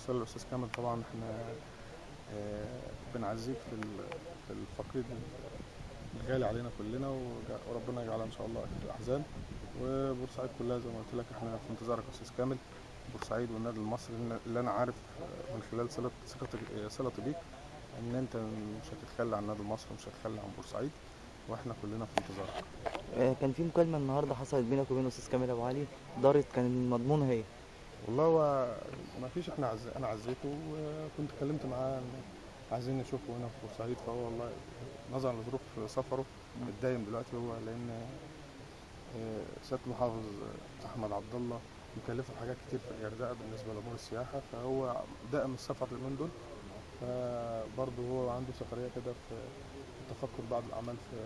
رسالة للأستاذ كامل، طبعا احنا بنعزيك في الفقيد الغالي علينا كلنا، وربنا يجعلها ان شاء الله اخر الاحزان. وبورسعيد كلها زي ما قلت لك احنا في انتظارك يا استاذ كامل. بورسعيد والنادي المصري اللي انا عارف من خلال صلتي بيك ان انت مش هتتخلى عن النادي المصري ومش هتتخلى عن بورسعيد، واحنا كلنا في انتظارك. كان في مكالمة النهارده حصلت بينك وبين الاستاذ كامل ابو علي، دارت، كان مضمونها ايه؟ والله هو ما فيش، احنا انا عزيته وكنت اتكلمت معاه إن عايزين نشوفه هنا في بورسعيد، فهو والله نظرا لظروف سفره اتضايق دلوقتي هو، لان سيادة المحافظ احمد عبد الله مكلفة بحاجات كتير في الغردقه بالنسبة لامور السياحة، فهو دائم السفر اليومين دول، فبرضه هو عنده سفرية كده في تفقد بعض الاعمال في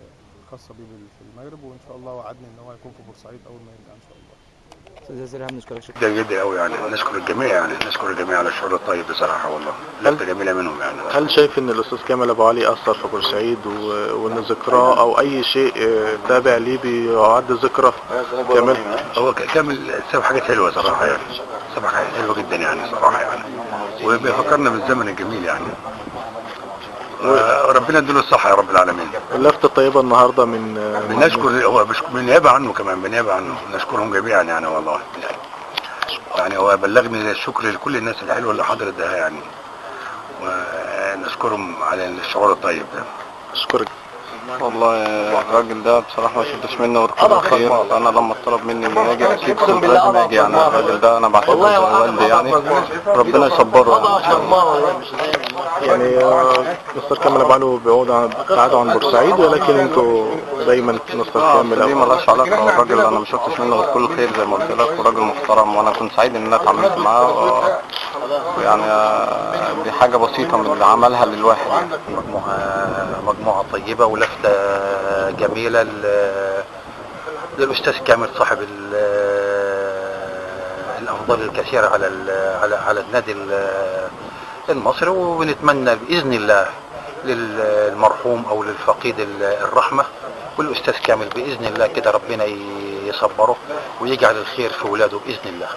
الخاصة بيه في المغرب، وان شاء الله وعدني ان هو هيكون في بورسعيد اول ما يرجع ان شاء الله. استاذ ياسر ايهاب نشكرك شكرا جدا جدا قوي يعني، نشكر الجميع يعني، نشكر الجميع على الشعور الطيب بصراحة والله، لفته جميلة منهم يعني. هل شايف ان الاستاذ كامل ابو علي اثر في بورسعيد وان ذكراه او اي شيء تابع ليه بيعد ذكرى كامل؟ هو كامل ساب حاجات حلوة صراحة يعني، ساب حاجات حلوة جدا يعني صراحة يعني، وبيفكرنا بالزمن الجميل يعني، وربنا يديله الصحة يا رب العالمين. اللفته الطيبة النهارده من بنشكر هو بالنيابة عنه كمان، بالنيابة عنه نشكرهم جميعا يعني والله يعني، هو بلغني الشكر لكل الناس الحلوة اللي حضرت ده يعني، ونشكرهم على الشعور الطيب ده. اشكرك. والله الراجل ده بصراحة ما شفتش منه غير كل خير. أنا لما طلب مني إني أجي أكيد كنت لازم أجي يعني. الراجل ده أنا بعتبره زي والدي يعني، ربنا يصبره يعني. مستر كامل ابو علي بيعود عن ابتعاده عن بورسعيد، ولكن انتوا دايما مستر كامل دي ابو علي. ملهاش علاقة، الراجل أنا ما شفتش منه غير كل خير زي ما قلت لك، وراجل محترم، وأنا كنت سعيد إن أنا اتعاملت معاه، يعني دي حاجة بسيطة من اللي عملها للواحد يعني. مجموعة طيبة ولفتة جميلة للأستاذ كامل صاحب الأفضال الكثيرة على النادي المصري، ونتمنى بإذن الله للمرحوم أو للفقيد الرحمة، والأستاذ كامل بإذن الله كده ربنا يصبره ويجعل الخير في ولاده بإذن الله.